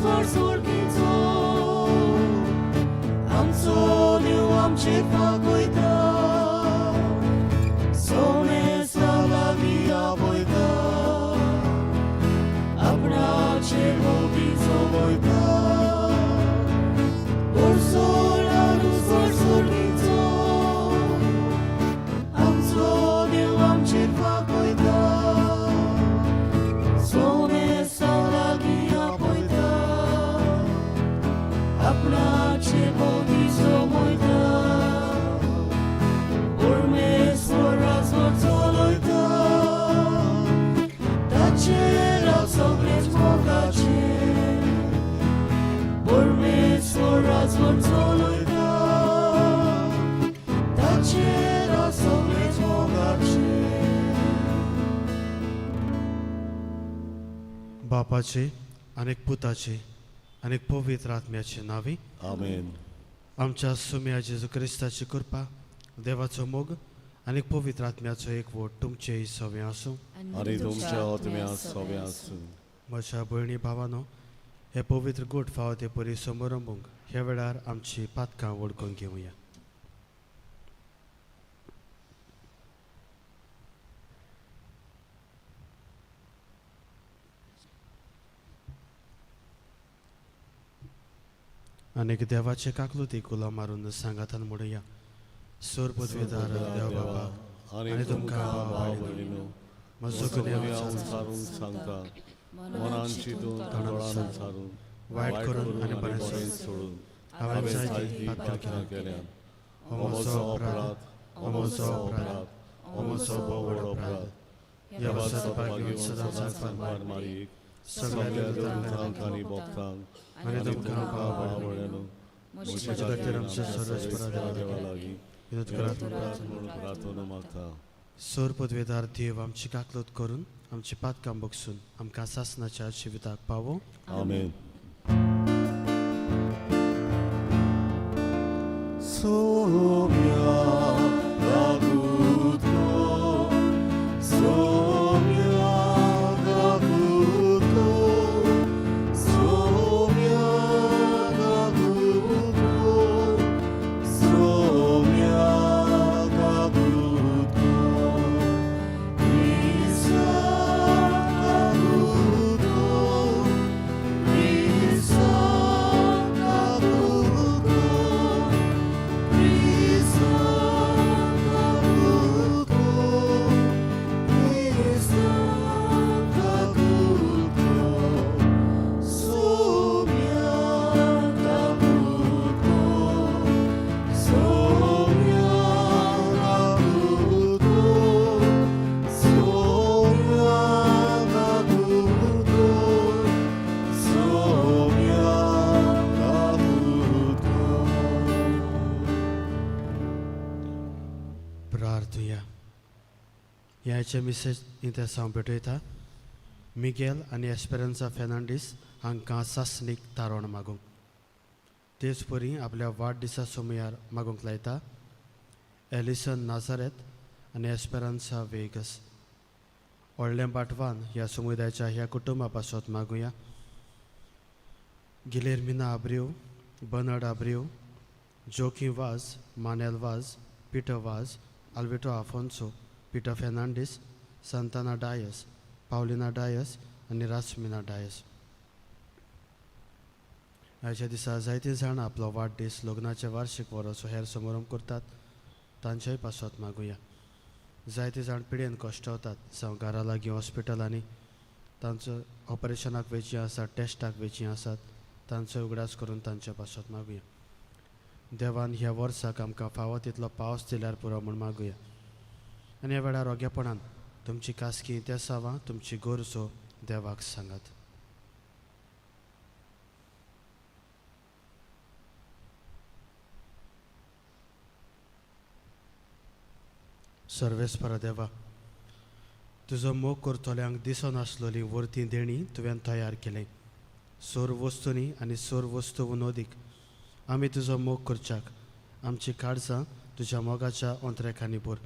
परमेश्वर सोर्गीचो आमचो देव आमचेर फागयता सोमेस्ता लागीं आपयता आपणाचे भोवती जमयता परमेश्वर सोर्गीचो आमचो देव आमचेर फागयता सोमेस्ता लागीं आपयता आपणाचे भोवती जमयता परमेश्वर राजवट चलयता ताचेर हांव सगळेच मोगाचें परमेश्वर राजवट चलयता ताचेर हांव सगळेच मोगाचें. बापाचे आनी पुताचे आनी पवित्र आत्म्याचे नांवी. आमेन. आमच्या सुम्या जेजू क्रिस्ताची कृपा, देवाचो मोग आनी पवित्र आत्म्याचो एकवट तुमचेय सवें आसूं. आनी तुमच्या आत्म्या सवें आसूं. म्हज्या भयणी भावानो, हे पवित्र गोट फावो ते परी समारंभूंक ह्या वेळार आमची पातकां वळखून घेवया. आनीक देवाचे काकलुती उलो मारून सांगातान म्हणुया. सोर पदवीदार देव बाबा, आनी तुमकां भाव भयणीनो, म्हजो गुन्यांव गुन्यांव सारून सांगता, मनान चिंतून, तोंडान सारून, वायट करून आनी बरें बरें सोडून हांवें हांवें जायतीं जायतीं पातकां पातकां केल्यात. हो म्हजो अपराध, हो म्हजो अपराध, हो म्हजो भोव व्हड अपराध. ह्या वर्सा भाग्य सदांच सांबार मारीक, सगळ्या सगळ्या देवतांक देवतांक आनी भक्तांक आनी तुमकां भाव भयणीनो, म्हज्या खातीर आमच्या सर्वेस्परा देवा लागीं विनोद करात म्हूण प्रार्थना. म्हणून प्रार्थना मागता. सोर पदवेदार देव आमची काकलूत करून आमची पातकां बगसून आमकां सासनाच्या जिविताक पावो. आमेन. सोम्या काकुतको, सोम्या काकुतको, सोम्या काकुतको, सोम्या काकुतको, क्रिस्ता काकुतको, क्रिस्ता काकुतको, क्रिस्ता काकुतको, क्रिस्ता काकुतको, सोम्या काकुतको, सोम्या काकुतको, सोम्या काकुतको, सोम्या काकुतको. प्रार्थुया. ह्याचे मिसेज इंतेसांव भेटयता मिगेल आनी एस्पेरन्सा फेर्नांडीस हांकां सासणीक तारोण मागूंक, तेच परी आपल्या वाडदिसा सोमयार मागूंक लायता एलिसन नाजारेत आनी एस्पेरन्सा वेगस. व्हडलें बाटवान ह्या समुदायाच्या ह्या कुटुंबा पासत मागुया. Guilhermina Abreu, Bernard Abreu, Joaquim Vaz, Manel Vaz, Peter Vaz, Alberto Afonso, Peter Fernandes, Santana Dias, Paulina Dias आनी रासमिना डायस. आयच्या दिसा जायतीं जाणां आपलो वाडदीस, लग्नाचें वार्शीक वरस हेर समारंभ करतात, तांचेय पासत मागुया. जायते जाण पिडेन कश्टवतात, जावं घरा लागीं हॉस्पिटलांनी तांचो ऑपरेशनाक वेचीं आसात, टेस्टाक वेचीं आसात, तांचो उगडास करून तांचे पासत मागुया. देवान ह्या वर्साक आमकां फावो तितलो पावस दिल्यार पुरो म्हूण मागुया. आनी ह्या वेळार रोगेपणान तुमची खासगी इतिहासावां, तुमची गरजो देवाक सांगात. सर्वेस्परा देवा, तुजो मोग करतल्यांक दिसनासलोली वर्ती देणी तुवें तयार केलें. सोर वस्तूंनी आनी सोर वस्तू नदीक आमी तुजो मोग करच्याक आमची काळजां तुज्या मोगाच्या अंतरेखांनी भर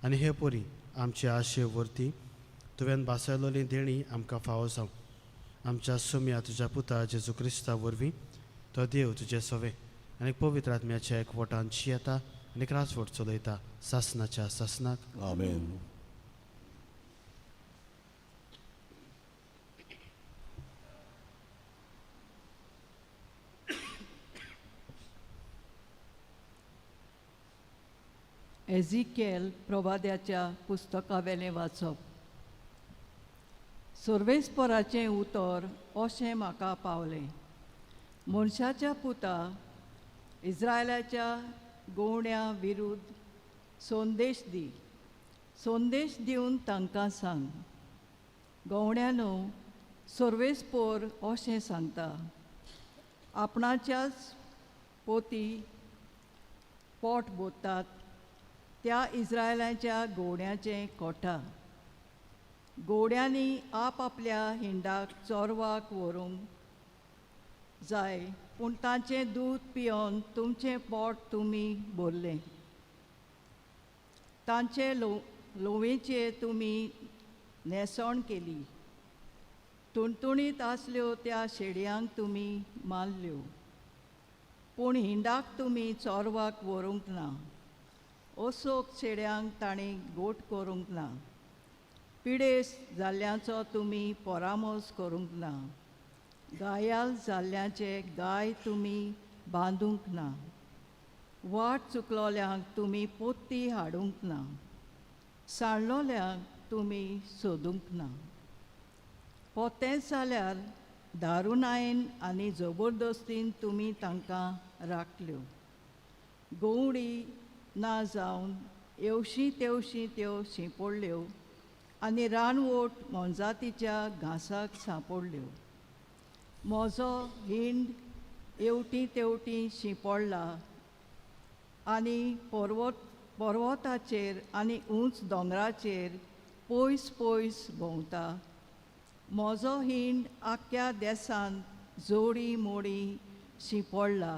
आनी हे परी आमची आशे वर्ती तुवें भासयलोली देणी आमकां फावो जावं. आमच्या सोम्या तुज्या पुता जेजू क्रिस्ता वरवीं तो देव तुजे सवे आनी पवित्र आत्म्याच्या एकवटान येता आनी राजवट चलयता सासनाच्या सासनाक. आमेन. एझिकेल प्रवाद्याच्या पुस्तकावेलें वाचप. सर्वेस्पराचें उतर अशें म्हाका पावलें, मनशाच्या पुता, इस्रायलाच्या गोवण्या विरुद्ध संदेश दी. संदेश दिवन तांकां सांग, गवण्यानो, सर्वेस्पोर अशें सांगता, आपणाच्याच पोती पोट बोतात त्या इस्रायलाच्या गोवण्याचें कोठा. गोवड्यांनी आपआपल्या हिंडाक चोरवाक व्हरूंक जाय, पूण तांचें दूद पिवन तुमचें पोट तुमी भरलें. तांचे लोवेचेर तुमी न्हेसण केली, तुणतुणीत आसल्यो त्या शेडयांक तुमी मारल्यो, पूण हिंडाक तुमी चोरवाक व्हरूंक ना. असोक शेड्यांक ताणें गोट करूंक ना. पिडेस जाल्ल्यांचो तुमी परामर्श करूंक ना. गायाल जाल्ल्यांचे गाय तुमी बांदूंक ना. वाट चुकलोल्यांक तुमी पोत्ती हाडूंक ना. सांडलोल्यांक तुमी सोदूंक ना. पोतेंच जाल्यार दारुणायेन आनी जबरदस्तीन तुमी तांकां राखल्यो. गोवडी ना जावन येवशी तेवशी त्यो शिंपडल्यो आनी रानवट मोनजातीच्या घांसाक सांपडल्यो. म्हजो हिंड येवटी तेवटी शिंपडला आनी पर्वताचेर आनी उंच दोंगराचेर पयस पयस भोंवता. म्हजो हिंड आख्ख्या देसांत जोडी मोडी शिंपडला.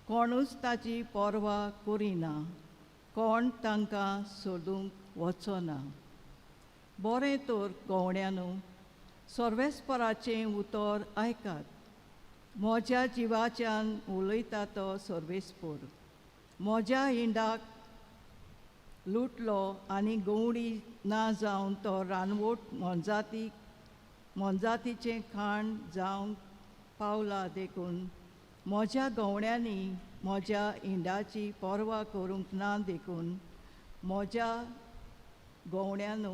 कोणूच ताची पर्वा करिना, कोण तांकां सोदूंक वचना. बरें तर गवण्यानू, सर्वेस्पराचें उतर आयकात. म्हज्या जिवाच्यान उलयता तो सर्वेस्पोर. म्हज्या हिंडाक लुटलो आनी गवडी ना जावन तो रानवट मोनजातीचें खाण जावंक पावला. देखून म्हज्या गवण्यांनी म्हज्या हिंडाची पर्वा करूंक ना. देखून म्हज्या गवण्यानू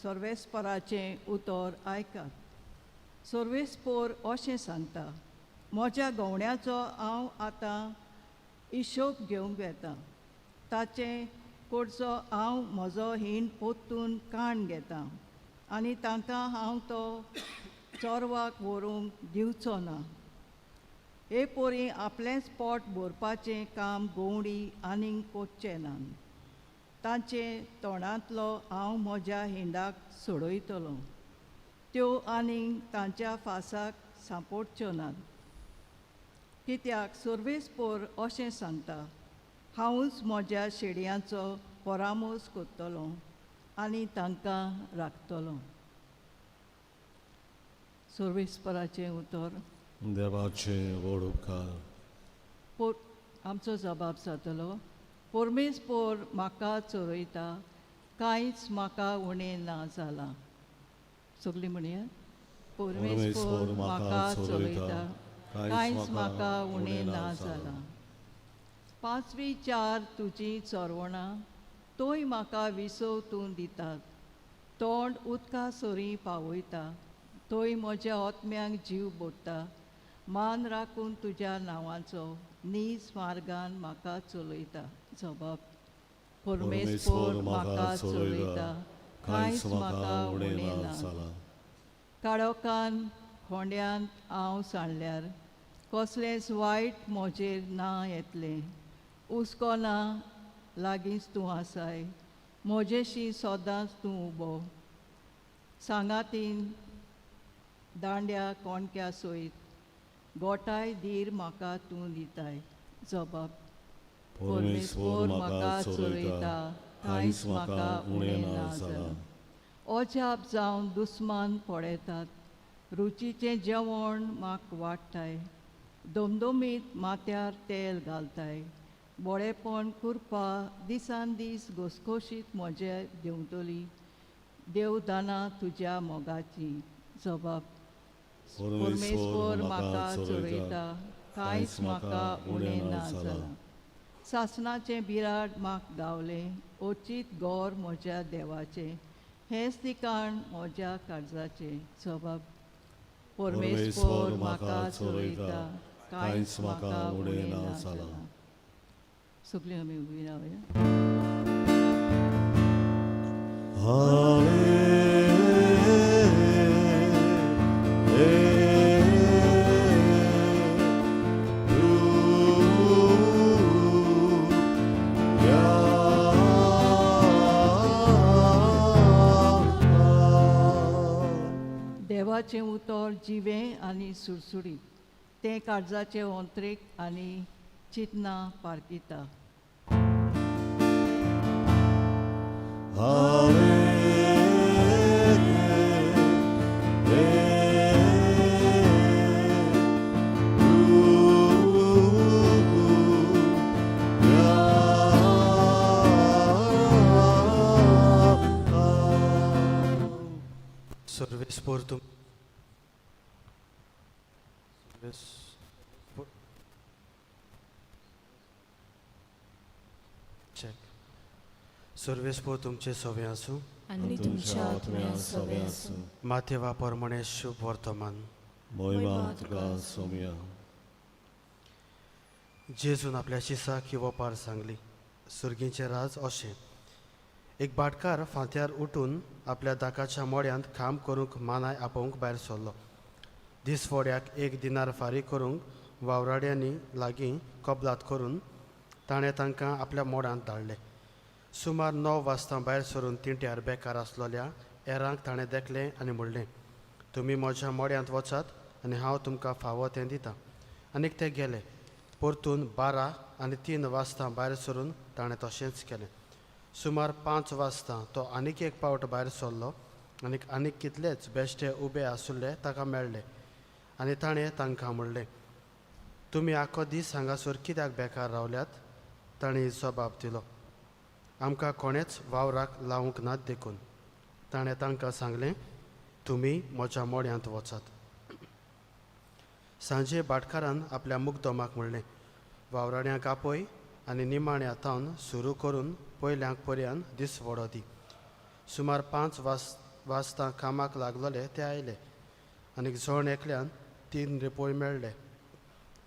सर्वेस्पराचें उतर आयकात. सर्वेस्पोर अशें सांगता, म्हज्या गवण्याचो हांव आतां हिशोब घेवंक येता. ताचे कडचो हांव म्हजो हिंड पोत्तून काण घेता आनी तांकां हांव तो चोरवाक व्हरूंक दिवचो ना. हे पोरी आपलेंच पोट भरपाचें काम गोवडी आनीक कोच्चें ना. तांचे तोंडांतलो हांव म्हज्या हिंडाक सोडयतलो. त्यो आनीक तांच्या फासाक सांपडच्यो नात. कित्याक सर्वेस्पोर अशें सांगता, हांवूच म्हज्या शेडयांचो परामर्श करतलो आनी तांकां राखतलो. सर्वेस्पराचें उतर. देवाचे व्हड उपकार. आमचो जबाब जातलो. परमेस्पोर म्हाका चोरयता, कांयच म्हाका उणें ना जालां. सगळीं म्हणया, परमेस्पोर म्हाका चोरयता, कांयच म्हाका उणें ना जालां. पांचवी चार तुजीं चोरवणां तोय म्हाका विसव तूं दितात. तोंड उदका सरीं पावयता, तोय म्हज्या आत्म्यांक जीव बोडटा. मान राखून तुज्या नांवाचो नीज मार्गान म्हाका चलयता. जबाब. परमेस्पोर म्हाका चलयता, कांयच म्हाका उणें ना. काळोखान खोंड्यांत हांव सांडल्यार कसलेंच वायट म्हजेर ना येतलें. हुस्को ना लागींच तूं आसाय, म्हजेशी सदांच तूं उबो. सांगातीन दांड्या कोणक्या सयत गोठाय धीर म्हाका तूं दिताय. जबाब. परमेश्वर म्हाका चलयता, कांयच म्हाका उणें ना जालां. अजाप जावन दुस्मान पळयतात, रुचीचें जेवण म्हाका वाडटाय दमदमीत माथ्यार तेल घालताय बोळेपण कुरपा दिसान दीस घोसघोशीत म्हजे देंवतली देव दाना तुज्या मोगाची जबाब परमेश्वर म्हाका चोरयता कांयच म्हाका उणें ना जालां सासणाचें बिराड म्हाका गावलें ओचीत गोर म्हज्या देवाचें हेंच ठिकाण म्हज्या काळजाचें जबाब परमेश्वर म्हाका चोरयता कांयच म्हाका उणें ना जालां. सगळीं आमी उबी रावया. देवाचें उतर जिवें आनी सुडसुडीत तें काळजाचें ओंत्रेक आनी चिंतनां पारखिता. सर्वेस्पोर तुम चेक. सर्वेस्पोर तुमचे सवे आसूं आनी तुमच्या आत्म्या सवे आसूं. माथेवा परमणे शुभ वर्तमान. मोहिमा तुका सोम्या. जेजून आपल्या शिसाक ही वपार सांगली. सुर्गींचें राज अशें, एक भाटकार फांत्यार उठून आपल्या दाकाच्या मोड्यांत काम करूंक मानाय आपोवंक भायर सरलो. दिसवड्याक एक दिनार फारीक करूंक वावराड्यांनी लागीं कबलात करून ताणें तांकां आपल्या मोडांत धाडले. सुमार 9 वाजता भायर सरून तिंट्यार बेकार आसलेल्या एरांक ताणें देखलें आनी म्हणलें, तुमी म्हज्या मोड्यांत वचात आनी हांव तुमकां फावो तें दितां. आनीक ते गेले. परतून 12 आनी 3 वाजता भायर सरून ताणें तशेंच केलें. सुमार 5 वाजता तो आनीक एक पावट भायर सरलो आनीक आनीक कितलेच बेश्टे उबे आसुल्ले ताका मेळ्ळे आनी ताणें तांकां म्हणलें, तुमी आख्खो दीस हांगासर कित्याक बेकार रावल्यात? ताणें जबाब दिलो, आमकां कोणेंच वावराक लावंक नात देखून. ताणें तांकां सांगलें, तुमी म्हज्या मोड्यांत वचात. सांजे भाटकारान आपल्या मुगदमाक म्हणलें, वावराड्यांक आपय आनी निमाण्या तावन सुरू करून पयल्यांक पर्यान दिसवडो दी. सुमार 5 वाजता कामाक लागलोले ते आयले आनी जण एकल्यान 3 रुपय मेळ्ळे.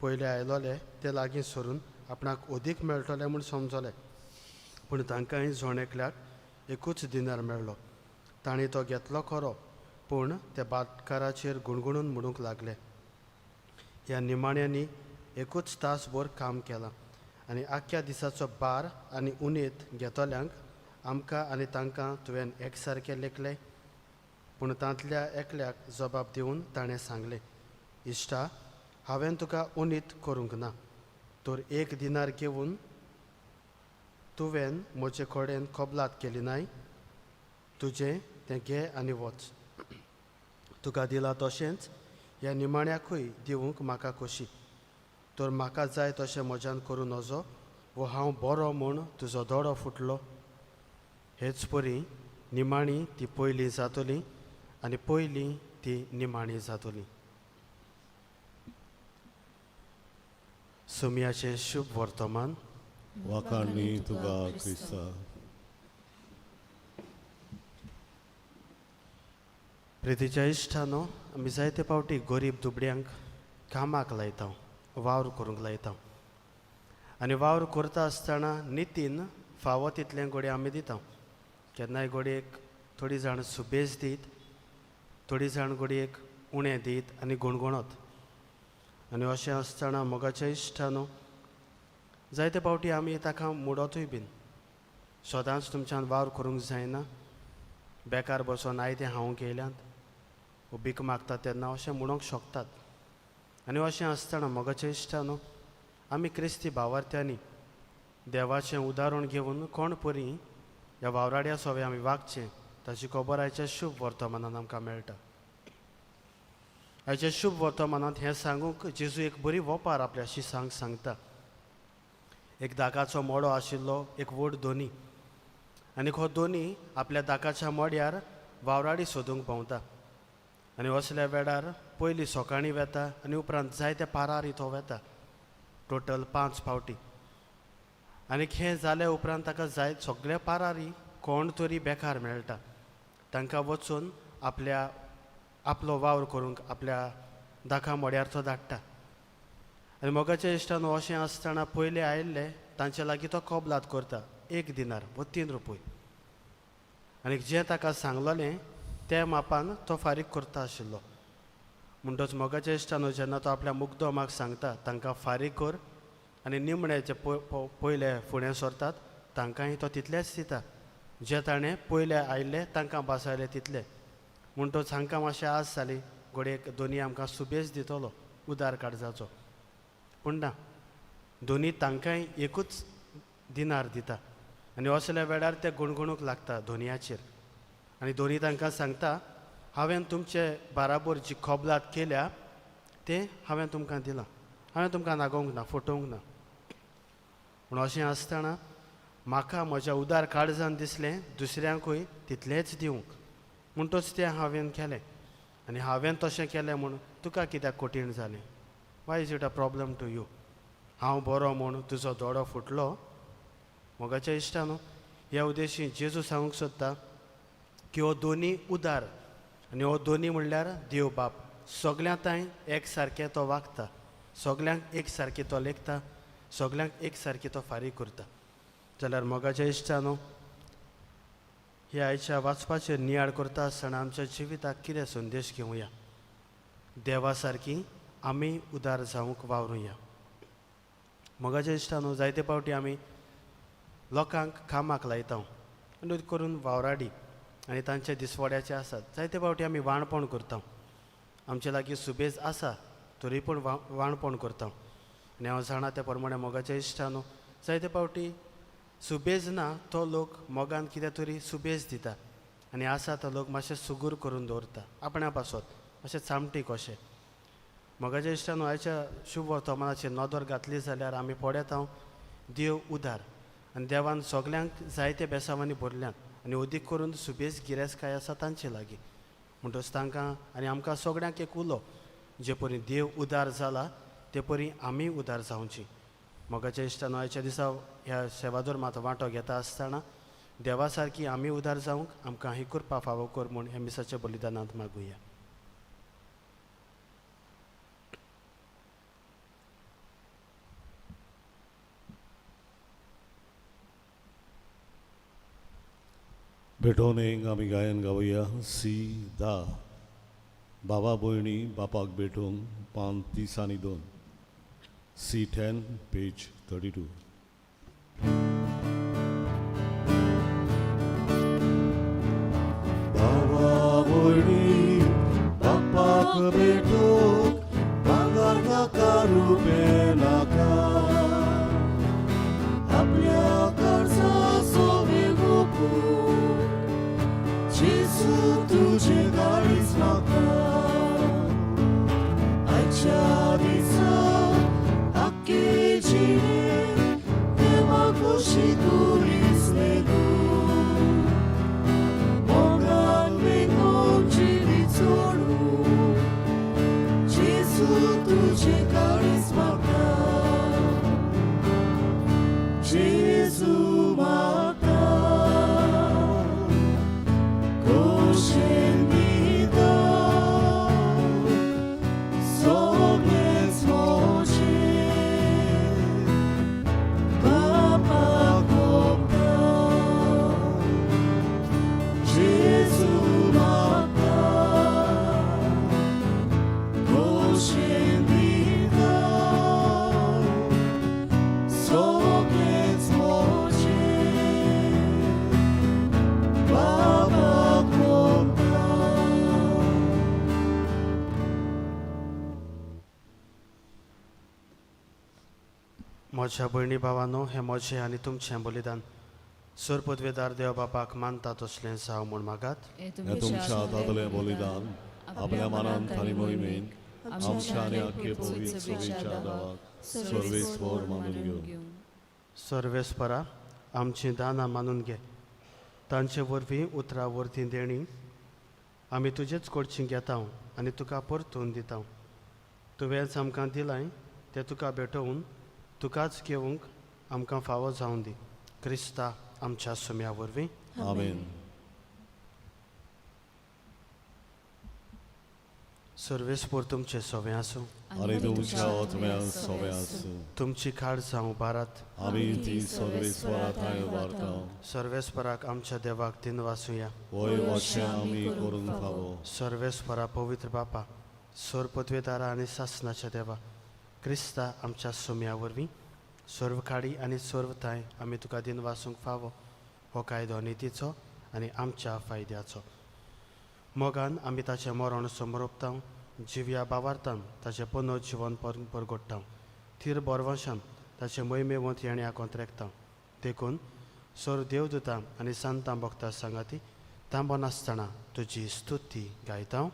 पयले आयलोले ते लागीं सरून आपणाक अदीक मेळटले म्हूण समजले, पूण तांकांय जण एकल्याक एकूच दिनार मेळ्ळो. तांणी तो घेतलो खरो, पूण ते भाटकाराचेर गुणगुणून म्हणूंक लागले, ह्या निमाण्यांनी एकूच तासभर काम केलां आनी आख्ख्या दिसाचो भार आनी उणेत घेतल्यांक आमकां आनी तांकां तुवें एकसारकें लेखलें. पूण तांतल्या एकल्याक जबाब दिवन ताणें सांगलें, इश्टा, हांवें तुका उणीत करूंक ना, तर एक दिनार घेवन तुवें म्हजे कडेन कबलात केली नाय? तुजें तें घे आनी वच. तुका दिलां तशेंच ह्या निमाण्याकूय दिवंक म्हाका खोशी. तर म्हाका जाय तशें म्हज्यान करूं नजो वो हांव बरो म्हूण तुजो दोडो फुटलो? हेच परी निमाणी ती पयलीं जातली आनी पयलीं ती निमाणी जातली. सोमयाचें शुभ वर्तमान. वाखाणणी तुका क्रिस्ता. प्रितीच्या इश्टानो, आमी जायते फावटी गरीब दुबड्यांक कामाक लायता, वावर करूंक लायता आनी वावर करता आसतना नितीन फावो तितलें घडये आमी दिता. केन्नाय घडयेक थोडी जाण सुबेज दीत, थोडी जाण घडयेक उणें दीत आनी गुणगुणत. आनी अशें आसतना मोगाच्या इश्टानो, जायते फावटी आमी ताका मुडतूय बीन, सदांच तुमच्यान वावर करूंक जायना, बेकार बसोन आयतें हांव येयल्यात वो भीक मागता तेन्ना अशें म्हणूंक शकतात. आनी अशें आसतना मोगाच्या इश्टानो, आमी क्रिस्ती भावार्थ्यांनी देवाचें उदाहरण घेवन कोण परी ह्या वावराड्या सोवे आमी वागचें ताची खबर आयच्या शुभ वर्तमानान आमकां मेळटा. आयच्या शुभ वर्तमानांत हें सांगूंक जेजू एक बरी वोपार आपल्या शिसांक सांगता. एक दाकाचो मोडो आशिल्लो एक व्हड दोनी आनी हो दोनी आपल्या दाकाच्या मोड्यार वावराडी सोदूंक भोंवता आनी असल्या वेळार पयलीं सकाळीं वेता आनी उपरांत जायत्या पारार तो वेता, टोटल 5 फावटी. आनी हें जाल्या उपरांत ताका जाय सगळ्या पारारी कोण तरी बेकार मेळटा, तांकां वचून आपल्या आपलो वावर करूंक आपल्या दाका मोड्यार तो धाडटा. आनी मोगाच्या इश्टान अशें आसतना पयले आयिल्ले तांचे लागीं तो कबलात करता 1 दिनार व 3 रुपय आनी जें ताका सांगलेलें त्या मापान तो फारीक करता आशिल्लो. म्हणटच मोगाच्या इश्टान जेन्ना तो आपल्या मुग्दोमाक सांगता तांकां फारीक कर आनी निमणे जे पयले फुडें सरतात तांकांय तो तितलेच दिता जे ताणें पयले आयिल्ले तांकां बासायले तितले. म्हणटच हांकां मातशें आस जाली घडयेक दोनी आमकां सुबेज दितलो उदार काडजाचो, पूण ना, दोनी तांकांय एकूच दिनार दिता. आनी असल्या वेळार ते गुणगुणूंक लागता दोनयाचेर आनी दोनी तांकां सांगता हांवें तुमचे बाराबोर जी कबलात केल्या तें हांवें तुमकां दिलां, हांवें तुमकां नागोवंक ना, फटोवंक ना. पूण अशें आसतना म्हाका म्हज्या उदार काळजान दिसलें दुसऱ्यांकूय तितलेंच दिवंक, म्हणटच तें हांवें केलें आनी हांवें तशें केलें म्हूण तुका कित्याक कठीण जालें? Why is it a problem to you? हांव बरो म्हूण तुजो दोडो फुटलो? मोगाच्या इश्टानो, ह्या उद्देशी जेजू सांगूंक सोदता की हो दोनी उदार आनी हो दोनी म्हणल्यार देव बाप सगळ्यां तांय एक सारकें तो वागता, सगळ्यांक एक सारकें तो लेखता, सगळ्यांक एक सारकें तो फारीक करता. जाल्यार मोगाच्या इश्टानो, ह्या आयच्या वाचपाचेर नियाळ करता आसतना आमच्या जिविताक कितें संदेश घेवया? देवा सारकी आमी उदार जावंक वावरुया. मोगाच्या इश्टानो, जायते फावटी आमी लोकांक कामाक लायता आनी करून वावराडी आनी तांचे दिसवड्याचे आसात. जायते फावटी आमी वाणपण करता, आमचे लागीं सुबेज आसा तरी पूण वाणपण करता. आनी हांव जाणा त्या प्रमाणे मोगाच्या इश्टानो, जायते फावटी सुबेज ना तो लोक मोगान कितें तरी सुबेज दिता आनी आसा तो लोक मातशें सुगूर करून दवरता आपणा पासत, मातशें चामटी कशें. मोगाच्या इश्टानो, आयच्या शुभ वर्तमानाचेर नदर घातली जाल्यार आमी पळयता हांव देव उदार आनी देवान सगल्यांक जायते बेसांवांनी भरल्यात आनी अदीक करून सुबेज गिरेस्तकाय आसा तांचे लागीं. म्हणटच तांकां आनी आमकां सगळ्यांक एक उलो, जे परी देव उदार जाला ते परी आमी उदार जावची. मोगाच्या इश्टानो, आयच्या दिसा ह्या सेवाधर्मांत वांटो घेता आसतना देवा सारकी आमी उदार जावंक आमकां ही कृपा फावो कर म्हूण ह्या मिसाच्या बलिदानांत मागुया. भेटोवणेक आमी गायन गावया सी 10 बाबा भयणी बापाक भेटूंक पान 30 आनी 2, सी 10 पेज 32. बाबा भयणी बापाक भेटूंक भांगर नाका रुपें नाका, आपल्या काळजाचो वेगोपून जेजू तुजें काळीज म्हाका. आयच्या दिसा आख्खे जिणें देवा खोशी कुरीस लेगून मोगान बेगोन जिवीत सोडून जेजू तुजें काळीज म्हाका, जेजू म्हाका खोशेन दिता सगळेंच म्हजें बापाक ओंपता, जेजू म्हाका खोशेन दिता सगळेंच म्हजें बापाक ओंपता. म्हज्या भयणी भावानो, हें म्हजें आनी तुमचें बलिदान सर पदवेदार देव बापाक मानता तसलें जावं म्हूण मागात. हें हें तुमच्या हातांतलें बलिदान आपल्या मनांत आनी मोहिमेन आमच्या आनी आख्खे पवित्र सभेच्या दावाक सर्वेस्पर मानून घेवं. सर्वेस्परा, आमचीं दानां मानून घे. तांचे वरवीं उतरां वरतीं देणी आमी तुजेच कडची घेता आनी तुका परतून दिता. तुवेंच आमकां दिलाय तें तुका भेटोवन तुकाच घेवंक आमकां फावो जावन दी, क्रिस्ता आमच्या सुम्या वरवीं. आमेन. सर्वेस्पर तुमचें सवें आसूं. आनी तुमच्या आत्म्यान सवें आसूं. तुमची काळजां उबारात. आमी ती सर्वेस्परा थंय उबारता. सर्वेस्पराक आमच्या देवाक दिनवासुया. वय अशें आमी करूंक फावो. सर्वेस्परा, पवित्र बापा, सोर पदवेदारा आनी सासनाच्या देवा, क्रिस्ता आमच्या सोम्या वरवीं सर्व काडी आनी सर्व थांय आमी तुका दिनवासूंक फावो. हो कायदो नितीचो आनी आमच्या फायद्याचो. मोगान आमी ताचें मरण समरोपता, जिव्या बावार्तान ताचें पुनः जिवन परगोडटा, थीर बोरवंशान ताचें मोहिमेवंत येण्या कोंत्रेकता. देखून सोर देवदूतां आनी सांतां भक्ता सांगाती तांबो नासतना तुजी स्तुती गायता.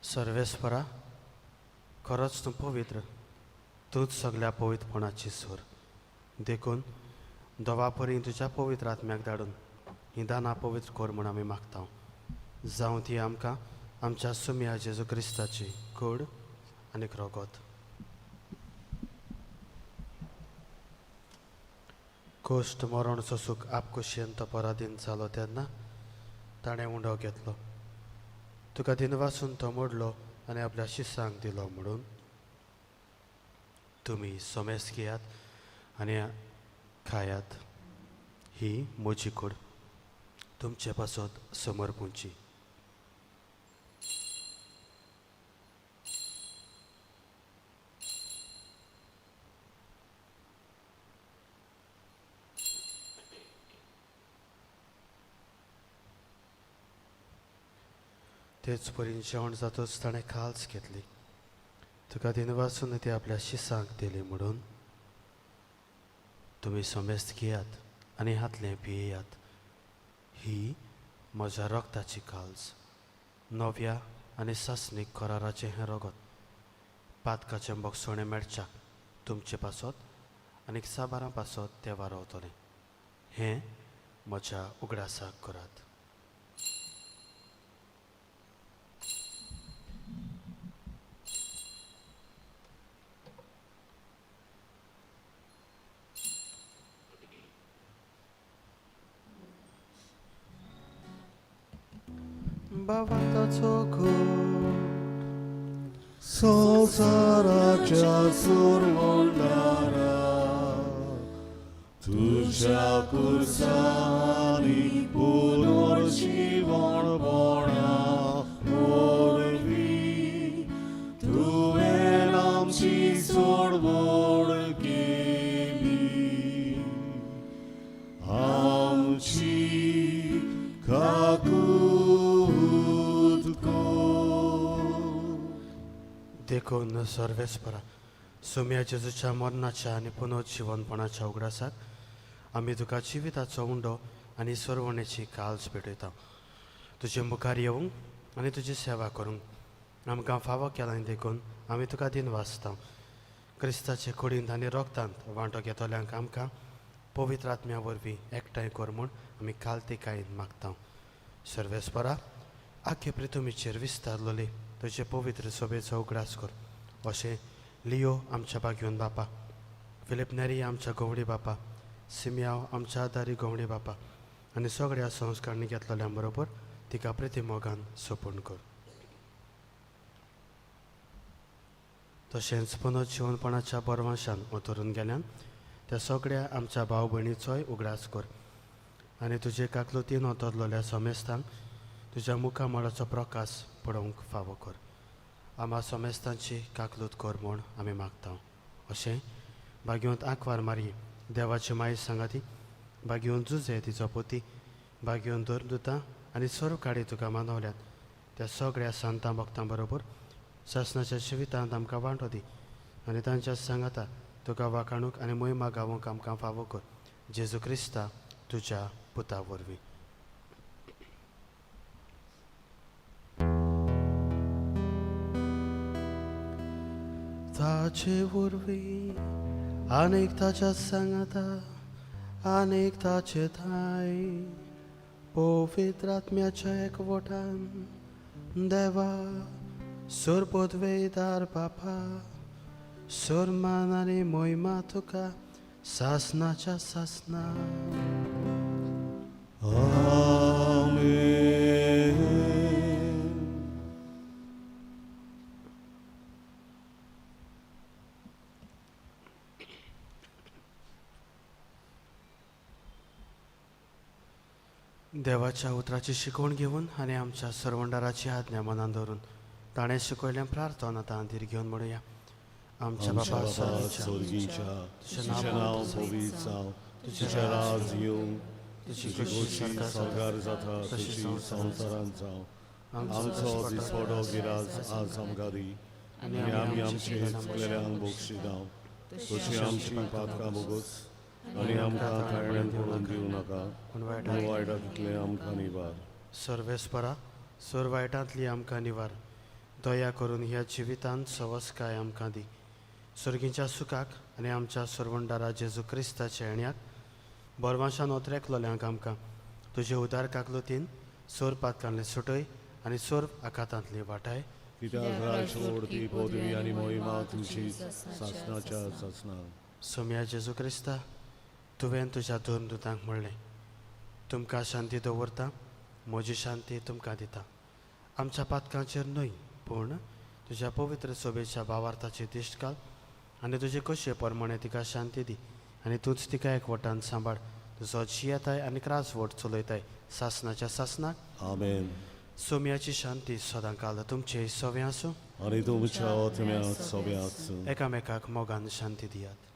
सर्वेस्परा, खरोच तूं पवित्र, तूंच सगल्या पवित्रपणाची सूर. देखून दोवा परी तुज्या पवित्र आत्म्याक धाडून हीं दानां पवित्र कर म्हूण आमी मागता. जावं ती आमकां आमच्या सुम्या जेजू क्रिस्ताची कूड आनी रगत. कोश्ट मरण सोसूक आपखुशयेन तो पराधीन जालो तेन्ना ताणें उंडो घेतलो, तुका दिनवासून तो मोडलो आनी आपल्या शिसांक दिलो म्हणून तुमी सोमेस घेयात आनी खायात. ही म्हजी कूड तुमचे पासत समर्पूंची. तेच परीन जेवण जातच ताणें खाल्स घेतली, तुका दिनवासून ती आपल्या शिसांक दिली म्हणून तुमी समेस्त घेयात आनी हातलें पियेयात. ही म्हज्या रगताची काल्स, नव्या आनी सासणीक कराराचें हें रगत, पातकाचें बक्षणें मेळच्याक तुमचे पासत आनी साबारां पासत तें वारवतलें. हें म्हज्या उगडासाक करात. बाबाचो घोट संवसाराच्या सुरवंडारा तुज्या पुरसांनी पुनर्जिवणपणा वरवीं तुवें आमची सोडवण केली, आमची काकूत कर. देखून सर्वेस्परा, सोम्या जेजूच्या मरणाच्या आनी पुनर्जिवनपणाच्या उगडासाक आमी तुका जिविताचो उंडो आनी सरवणेची काल्स भेटयता. तुजे मुखार येवंक आनी तुजी सेवा करूंक आमकां फावो केलां देखून आमी तुका दिनवासता. क्रिस्ताचे कुडींत आनी रोगतांत वांटो घेतल्यांक आमकां पवित्र आत्म्या वरवीं एकठांय कर म्हूण आमी कालतिकायेन मागता. सर्वेस्परा, आख्खे प्रितुमीचेर विस्तारलोली तुजे पवित्र सभेचो उगडास कर, अशें लियो आमच्या बागयोन बापा, फिलीप नेरी आमच्या गवडी बापा, सिमयाव आमच्या आदारी गवडी बापा आनी सगळ्या संस्कारणी घेतलेल्या बरोबर तिका प्रिती मोगान सोपून कर. तशेंच पुनः जिवनपणाच्या बरवांशान उतरून गेल्यान त्या सगळ्या आमच्या भाव भयणीचोय उगडास कर आनी तुजे काकलुतीन ओतरलेल्या समेस्तांक तुज्या मुखामळाचो प्रकाश पळोवंक फावो कर. आमा समेस्तांची काकलूत कर म्हूण आमी मागता. अशें भाग्यवंत आंकवार मारी देवाची माई सांगाती, भाग्यवंत जुजे तिचो पोती, भाग्यवंत धर्मदुतां आनी सर्व काडी तुका मानवल्यात त्या सगळ्या संतां भक्तां बरोबर सासणाच्या जिवितांत आमकां वांटो दी आनी तांच्या सांगाता तुका वाखाणूक आनी मोहिमा गावोंक आमकां फावो कर. जेजू क्रिस्ता तुज्या पुता वरवीं. ताचे वरवीं आनीक ताच्या सांगाता आनीक ताचे थाय पवित्र आत्म्याच्या एकवटान देवा सुरपदवेदार बापा सुरमान आनी मोहिमा तुका सासनाच्या सासना. आमेन. देवाच्या उतराची शिकवण घेवन आनी आमच्या सरवंडाराची आज्ञा मनान धरून ताणें शिकयल्लें प्रार्थना तांतीर घेवन म्हणुया. आमच्या बापा स्वर्गीच्या, तुझें नांव पवित्र जावं, तुझें राज येवं, तुजी खोशी स्वर्गार जाता तशी संवसारांत जावं. आमचो दिसवडो गिराज आज आमकां दी आनी आमी आमचे चुकलेल्यांक बक्षिदांव तशी आमची पातकां भोगोस आनी आमकां ताळण्यान पडून दिवं नाका, पूण वायटांतलें आमकां निवार. सर्वेस्परा सोर वायटांतली आमकां निवार. दया करून ह्या जिवितांत सवसकाय आमकां दी. सर्गीच्या सुखाक आनी आमच्या सरवंडारा जेजू क्रिस्ताच्या येण्याक बरवांशान ओतरेकलोल्यांक आमकां तुजे उदार काकलुतीन सोर पातकांतले सुटय आनी सोर आखातांतली वाटाय. कित्याक राज ओडती पदवी आनी मोहिमा तुजी सासनाच्या सासना. सोम्या जेजू क्रिस्ता, तुवें तुज्या धर्मदुतांक म्हणलें, तुमकां शांती दवरता, म्हजी शांती तुमकां दिता. आमच्या पातकांचेर न्हय पूण तुज्या पवित्र सोबेच्या भावार्थाची दिश्ट घाल आनी तुजे कशे प्रमाणे तिका शांती दी आनी तूंच तिका एकवटान सांबाळ. तुजो जियेताय आनी क्रासवट चलयताय सासनाच्या सासनाक. आमेन. सोम्याची शांती सदां काल तुमचे सवे आसूं आनी तुमच्या आत्म्याक सवे आसूं. एकामेकाक मोगान शांती दियात.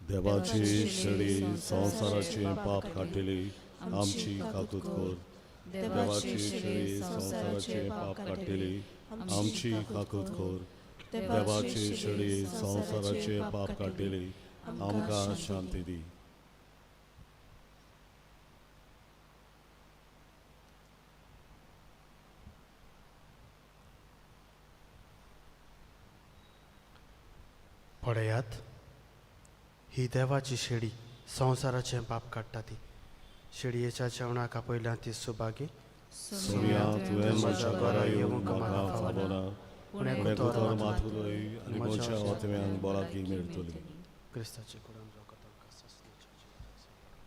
देवाची शेळी संवसाराचे पाप काडटली आमची काकूत कर. देवाची शेळी संवसाराचे पाप काडटली आमची काकूत कर. देवाची शेळी संवसाराचे पाप काडटली आमकां शांती दी. पळयात, ही देवाची शेळी संवसाराचें पाप काडटा ती. शेळयेच्या जेवणाक आपयल्या ती सुभागी. सोम्या, तुवें म्हज्या घरा येवंक म्हाका फावना, पूण एकूतर मात उलय आनी म्हज्या आत्म्याक बळाकी मेळटली. क्रिस्ताचे कुडान रगत आमकां सासणाच्या जिविताक सांबाळ.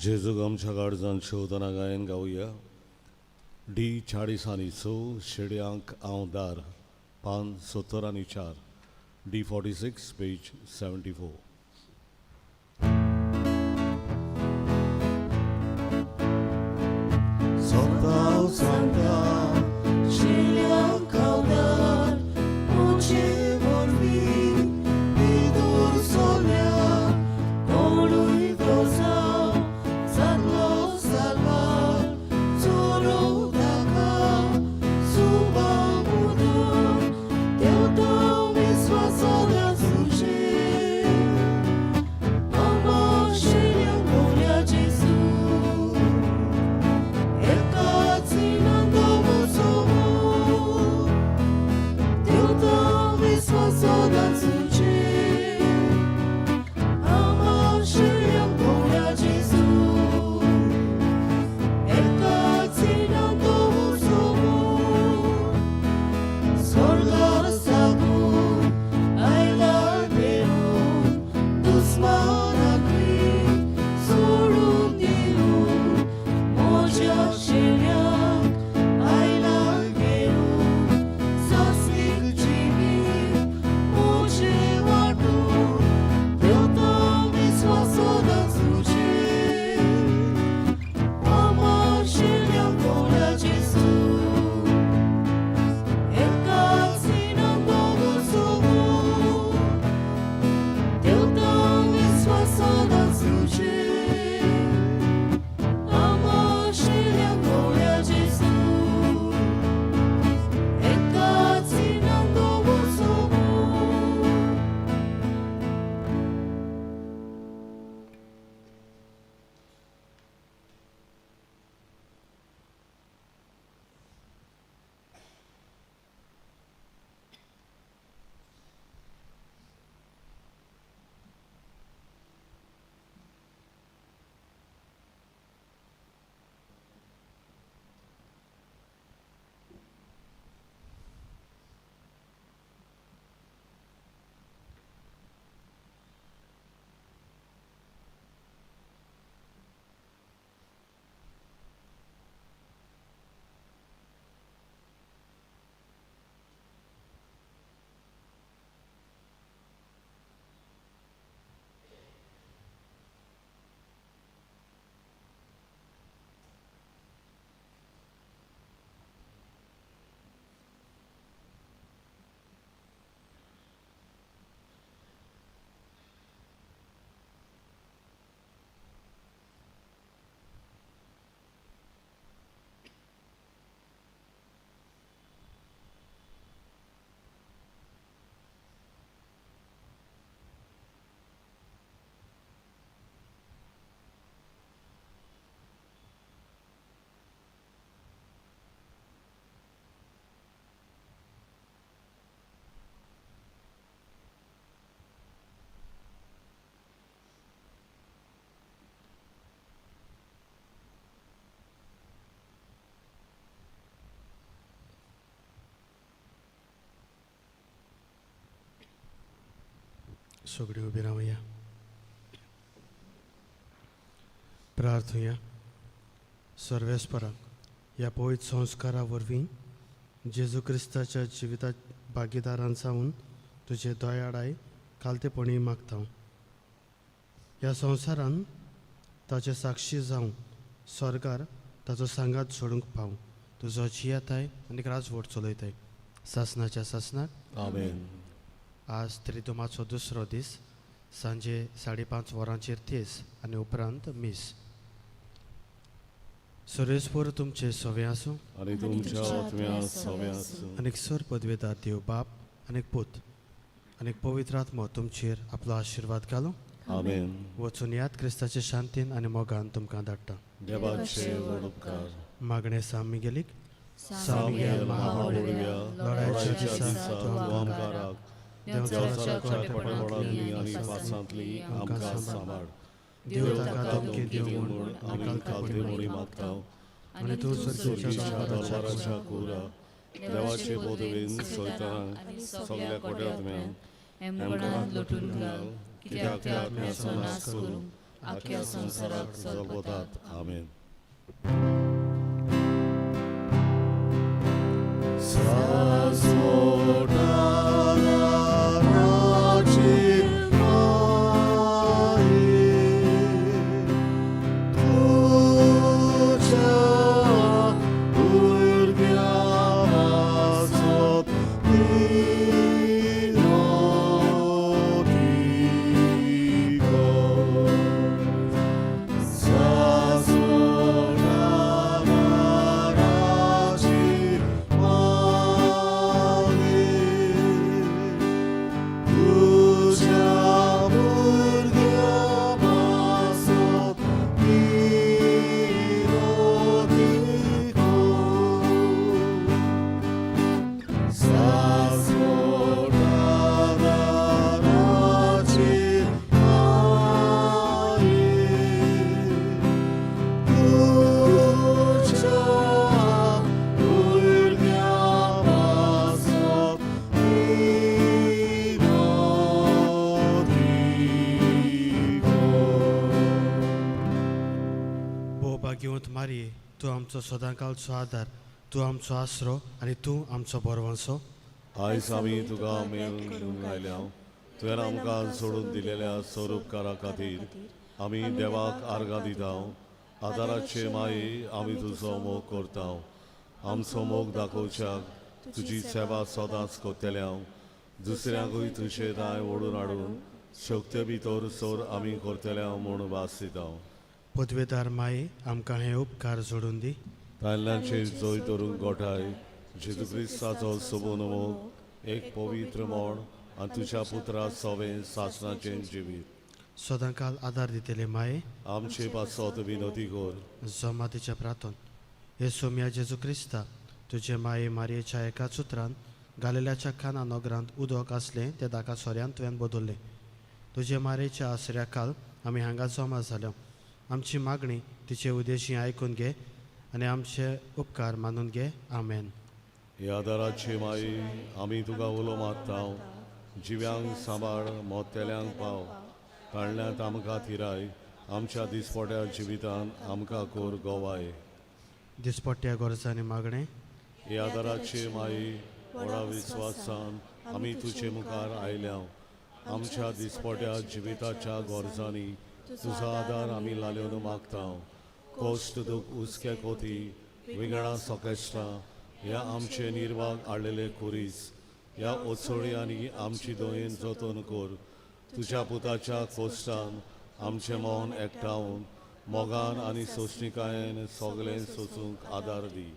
जेजूक आमच्या गाडजान शेवतना गायन गावया. डी 40 आनी 6 शेड्यांक हांव दार पान 70 आनी 4 डी 46 पेज 74. स्वता सांगता शेळ्यांक हांव दार म्हजे वरवीं भितर सरल्यार कोणूय वचो जातलो साल्वार चोरू ताका सुबा मुदून देवता विस्वासादा सुशे आमा शेळ्यांक भोवल्या जेजू एकाच नंदो देवता विस्वासादा सुशे आमा शेळ्यांक भोवल्या जेजू एकाच नंदो स्वर्गार साकून आयला देवून दुस्मानाकली सोडून दिवन म्हज्या शेळ्यांक आयला घेवन सासवीक जिवीत म्हजें वांटून देवता विस्वासादा सुचे आमा शेळ्यांक भोवल्या जेजू एकाच नंदो देवता विस्वासादा सुचे आमा शेळ्यांक भोवल्या जेजू एकाच नंदो. सगळी उबी रावया, प्रार्थुया. सर्वेस्पराक ह्या पवित्र संस्कारा वरवीं जेजू क्रिस्ताच्या जिविता भागीदारान जावन तुजे दयाळाय खालतेपणी मागता. ह्या संवसारान ताचे साक्षी जावं स्वर्गार ताचो सांगात सोडूंक पाव. तुजो जियेताय आनी राजवट चलयताय सासनाच्या सासनाक. आमेन. आज त्रिदुमाचो दुसरो दीस. सांजे 5:30 वरांचेर तेज आनी उपरांत मीस. सर्वेस्पर तुमचे सवे आसूं आनी तुमच्या आत्म्या सवे आसूं. आनी सर पदवेदार देव बाप आनी पूत आनी पवित्र आत्मो तुमचेर आपलो आशिर्वाद घालूं. आमेन. वचून याद क्रिस्ताचे शांतीन आनी मोगान तुमकां धाडटा. देवाचे व्हड उपकार. मागणें सां मिगेलीक. सां मिगेल महाबोडव्या लढायच्या लढायच्या दिसा दिसा तूं तूं आमकां राख. देवचाराच्या खोटेपणांतली आनी पासांतली आमकां सांबाळ. देव ताका धमकी दिवं म्हूण आमी खालतेपणी मागता. आनी तूं सुर्गीच्या सर्गीच्या दरबाराच्या कुरा देवाचे पदवेन सैतानाक सगल्या कोट्यात्म्यांक हेमगणांत लोटून घाल, कित्याक त्या आत्म्याचो नाश करूंक आख्या संवसाराक जल्पतात. आमेन. भोवभाग्यवंत मारये, तूं आमचो सदांकालचो आदार, तूं आमचो आसरो आनी तूं आमचो बरवंसो. आयज आमी तुका मेळून आयल्या. तुवें आमकां सोडून दिलेल्या स्वरूपकारा खातीर आमी देवाक आर्गां दिता. आदाराचे माये, आमी तुजो मोग करता. आमचो मोग दाखोवच्याक तुजी सेवा सदांच करतले हांव. दुसऱ्यांकूय तुजे दाय ओडून हाडून शक्ते भितर सर आमी करतले हांव म्हूण भास दिता. पदवेदार माये, आमकां हे उपकार जोडून दी. तायलांचेर जय धरूंक गोठाय जेजू क्रिस्ताचो सोबून मोग, एक पवित्र मोण आनी तुज्या पुत्रा सवें सासणाचें जिवीत सदांकाल आदार दितले माये, आमचे पासत विनोती कर. जमातीच्या प्रातून हे सोम्या जेजू क्रिस्ता, तुजे माये मारयेच्या एकाच उतरान गालेल्याच्या खाना नगरांत उदक आसलें तें दाका सोऱ्यान तुवें बदललें. तुजे मारयेच्या आसऱ्या काल आमी हांगा जमा जाल्या. आमची मागणी तिचे उद्देशी आयकून घे आनी आमचे उपकार मानून घे. आमेन. ह्या आदाराची माई, आमी तुका उलो मारता. जिव्यांक सांबाळ, मोतेल्यांक पाव, काडल्यांत आमकां थिराय. आमच्या दिसपट्या जिवितान आमकां कोर गोवाय. दिसपट्ट्या गरजांनी मागणें. ह्या आदाराची माई, व्हडा विस्वासान आमी तुजे मुखार आयल्या. आमच्या दिसपट्या जिविताच्या गरजांनी तुजो आदार आमी लाल्योन मागता. कश्ट, दुख, हुस्के, कोती, विंगडां सकेश्टां ह्या आमचे निर्वाग हाडलेले खुरीस ह्या ओसोळयांनी आमची दोयेन जतन कर. तुज्या पुताच्या कोश्टान आमचें मन एकठावन मोगान आनी सोंसणिकायेन सगळें सोसूंक आदार दी.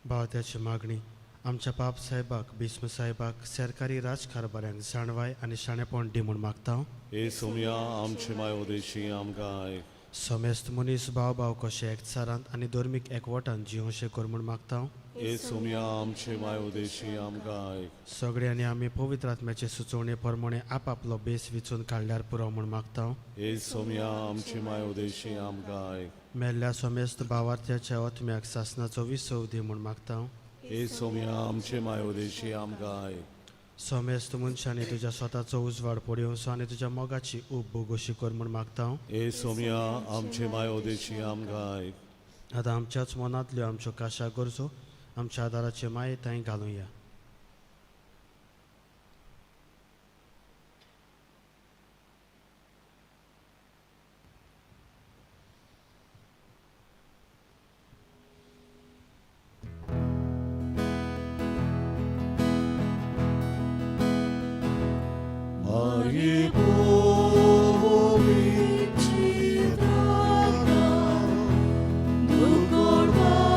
भावत्याची मागणी. आमच्या पाप साहेबाक, भीष्म साहेबाक, सरकारी राजकारभाऱ्यांक जाणवाय आनी शाणेपण दी म्हूण मागता. हे सोमया आमचे माय उदेशी आमकां आयक. समेस्त मनीस भाव भाव कशे एकचारांत आनी धर्मीक एकवटान जिवशे कर म्हूण मागता. हे सोमया आमचे माय उदेशी आमकां आयक. सगळ्यांनी आमी पवित्र आत्म्याचे सुचोवणे प्रमाणे आपापलो बेस विचून काडल्यार पुरो म्हूण मागता. हे सोमया आमचे माय उदेशी आमकां आयक. मेल्ल्या समेस्त भावार्थ्याच्या आत्म्याक सासनाचो विसव दी म्हूण मागता. हे सोमया आमचे माय उदेशी आमकां आयक. समेस्त मनशांनी तुज्या स्वताचो उजवाड पळोवचो आनी तुज्या मोगाची ऊब भोगोशी कर म्हूण मागता. हे सोमया आमचे माय उदेशी आमकां आयक. आतां आमच्याच मनांतल्यो आमच्यो काशा गरजो आमच्या आदाराचे माये थंय घालुया. माये भोवीची चित्रांना दुकोडबाईच्या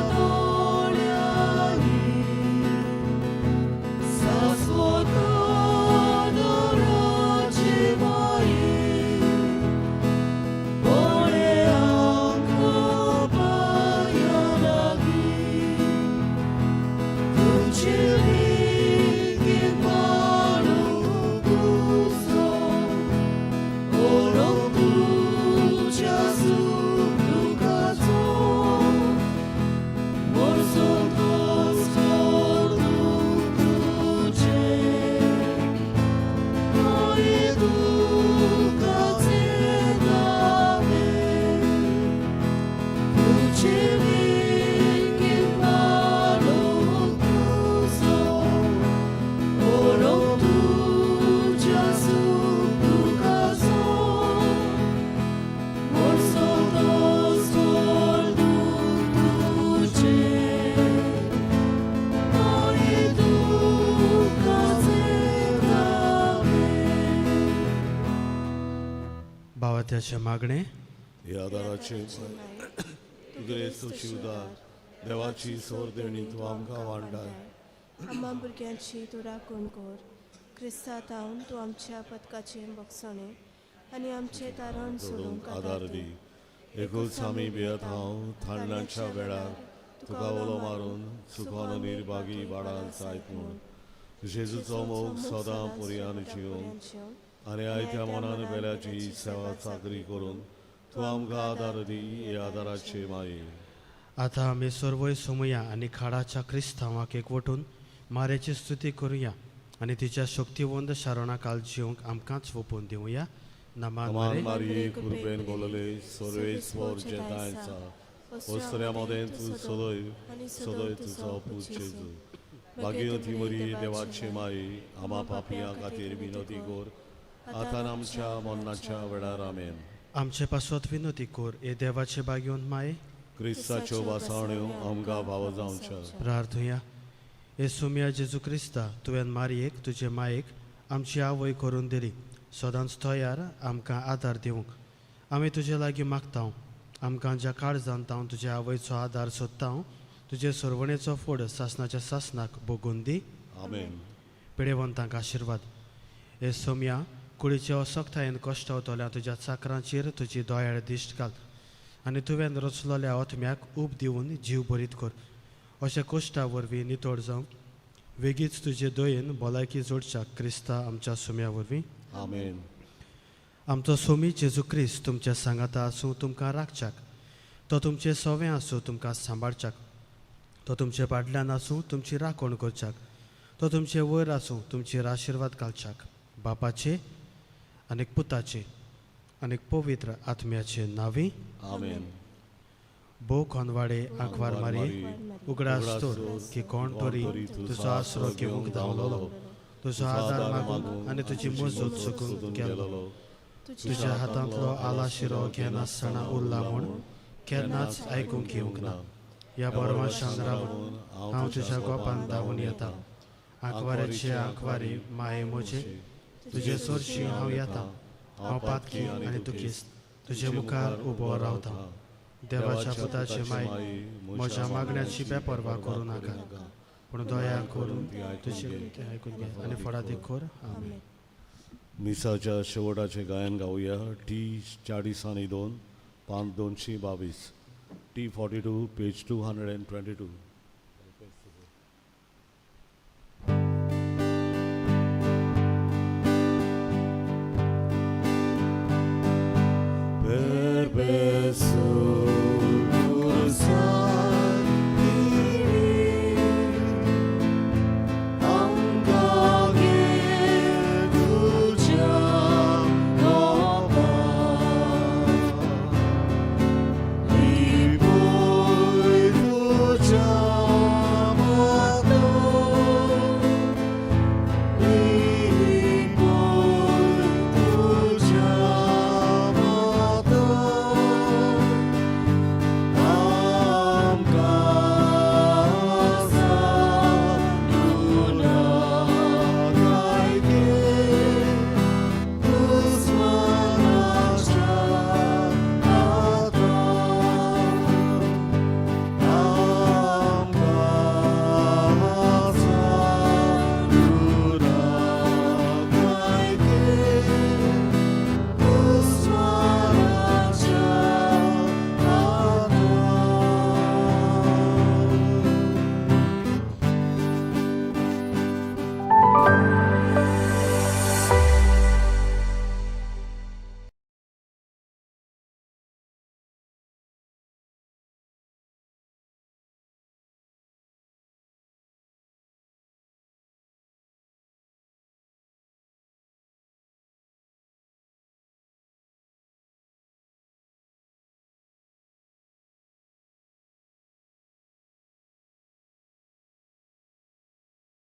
दोळ्यांनी शाश्वत आदराची माये पळे आमकां पांयां लागीं तुमचे बेगीन बाळगूं. भावात्याचें मागणें. ह्या आदाराचे तुगेले उदार देवाची सोर देणी तूं आमकां वांडाय. आम्हा भुरग्यांची तूं राखण कर. क्रिस्ता तावन तूं आमच्या पदकाचें बक्षणें आनी आमचें तारण सोडूंक सोडूंक आदार दी. एकूच आमी भियेत हांव थांडणाच्या वेळार तुका उलो मारून सुखान निर्भागी बाळान जायत म्हूण. जेजूचो मोग सदां पुरयान जिवंक आनी आयत्या मनान वेल्याची सेवा चाकरी करून तूं आमकां आदार दी हे आदाराचे माये. आतां आमी सर्वय सोमुया आनी खाडाच्या क्रिस्तांवाक एकवटून मारेची स्तुती करुया आनी तिच्या शक्तिवंत शारणां काल जिवंक आमकांच वोपून दिवया. नमान अमान मारे मारिये कृपेन बोलले सर्वेस्वर जेतायचा वस्त्र्या मदें तूं सदैव सदैव तुजो पूत जेजू. भाग्यवती मरी देवाचे माई आमा पापयां खातीर विनोदी कर आतां आमच्या मरणाच्या वेळार. आमेन. आमचे पासत विनोदी कर हे देवाचे भाग्यवंत माये. क्रिस्ताच्यो वासावण्यो आमकां फावो जावच्या. प्रार्थुया. हे सुमिया जेजू क्रिस्ता, तुवें मारयेक तुजे मायेक आमची आवय करून दिली सदांच तयार आमकां आदार दिवंक. आमी तुजे लागीं मागता, आमकां ज्या काळजान तावन तुजे आवयचो आदार सोदता तुजे सरवणेचो फोड सासनाच्या सासनाक भोगून दी. आमेन. पिडेवंतांक आशिर्वाद. हे सोम्या, कुडीचे असक्तायेन कश्टवतल्या तुज्या चाकरांचेर तुजी दोयाळ दिश्ट घाल आनी तुवें रचलोल्या आत्म्याक ऊब दिवन जीव बरीत कर. अशें कश्टा वरवीं नितळ जावं वेगीच तुजे दयेन भलायकी जोडच्या क्रिस्ता आमच्या सोम्या वरवीं. आमेन. आमचो सोमी जेजू क्रिस्त तुमच्या सांगाता आसूं तुमकां राखच्याक, तो तुमचें सवें आसूं तुमकां सांबाळच्याक, तो तुमचे फाटल्यान आसूं तुमची राखण करच्याक, तो तुमचे वयर आसूं तुमचेर आशिर्वाद घालच्याक. बापाचे आनी पुताचे आनी पवित्र आत्म्याचे नांवी. आमेन. भोव खनवाडे आंकवार मारी, उगडास तर की कोण तरी तुजो आसरो घेवंक धांवलोलो, तुजो आदार मागूंक आनी तुजी मजत चुकूंक गेल्लो. तुज्या हातांतलो आलाशिरो घेनासतना उरला म्हूण केन्नाच आयकूंक येवंक ना. ह्या बरवाशान रावन हांव तुज्या गोपान धांवून येता. आंकवाराचे आंकवारी माये म्हजे, तुजे सरशी हांव येता. हांव पातकी आनी दुखीस्त तुजे मुखार उबो रावता. देवाच्या पुताचे माय, म्हज्या मागण्याची बेपर्वा करूं नाका, पूण दया करून तुजे तें आयकून घे आनी फळादीक कर. आमेन. मिसाच्या शेवटाचे गायन गावया. टी 42, पान 222, T 42, page 222.